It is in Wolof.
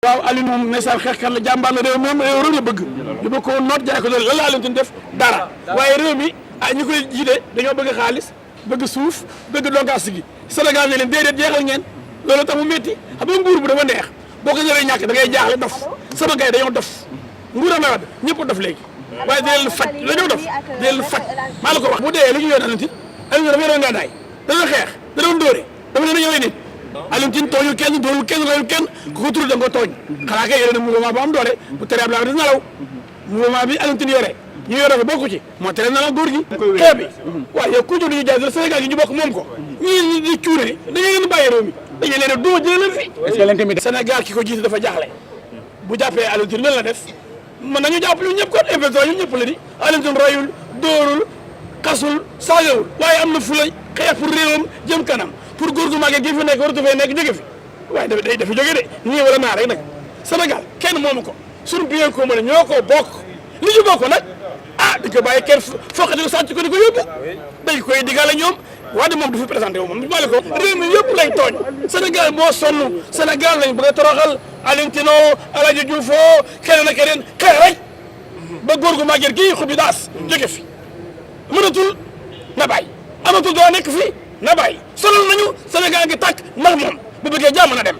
waaw Alioune moom ndeysaan xeexkat la jàmbaar la réew moom réew la bëgg li ba ko noot jaay ko doole lan la Alioune Tine def dara waaye réew mi ñi koy jiite dañoo bëgg xaalis bëgg suuf bëgg donkaas gi Sénégal ne leen déedéet jeexal ngeen loolu tax mu métti xam nga nguur bu dafa neex boo ko ñoree ñàkk da ngay jaaxle dof sama gars yi dañoo dof nguur a nawet ñëpp dof léegi waaye di leen faj dañoo dof di leen faj maa la ko wax bu dee lu ñu yoon Alioune Tine Alioune dafa yoroon ngànnaay da doon xeex da doon dóore dafa leen ñëwee nit Alioune Tine tooñul kenn doolul kenn rayul kenn ku ko tudd da nga ko tooñ xanaa kay yore na mouvement bu am doole bu tere Abdoulaye di nelaw mouvement bi Alioune Tine yore ñu yore ko bokku ci moo tere nelaw góor gi xee bi waaw yow ku jóg ñu jaay Sénégal gi ñu bokk moom ko ñii di cuune dañuy leen bàyyi réew mi dañuy leen duma jëlee leen fi Sénégal ki ko jiite dafa jaaxle bu jàppee Alioune Tine lan la def mën nañu jàpp ñu ñëpp kon investisseurs ñu ñëpp la di Alioune Tine rayul dóorul xasul saagawul waaye am na fu lay xeex pour réewam jëm kanam pour góor gu màggee gi fi nekk waratu fee nekk jóge fi waaye day dafa jóge de nii wala naa rek nag Sénégal kenn moomu ko suñu bien commun ñoo ko bokk li ñu bokk nag dañ ko bàyyi kenn foqati ko sàcc ko di ko yóbbu dañ koy digale ñoom waa de moom du fi présenté wu moom du bàyyi ko réew mi yëpp lay tooñ Sénégal moo sonn Sénégal lañ bëgg a toroxal Alioune Tine El Hadji Diouf keneen ak keneen xeex rek ba góor gu màggee gii xub bi daas jóge fi mënatul na bàyyi amatul doo nekk fi na bàyyi sonal nañu Sénégal ngi tàkk ndax moom bu bëggee jàmm na dem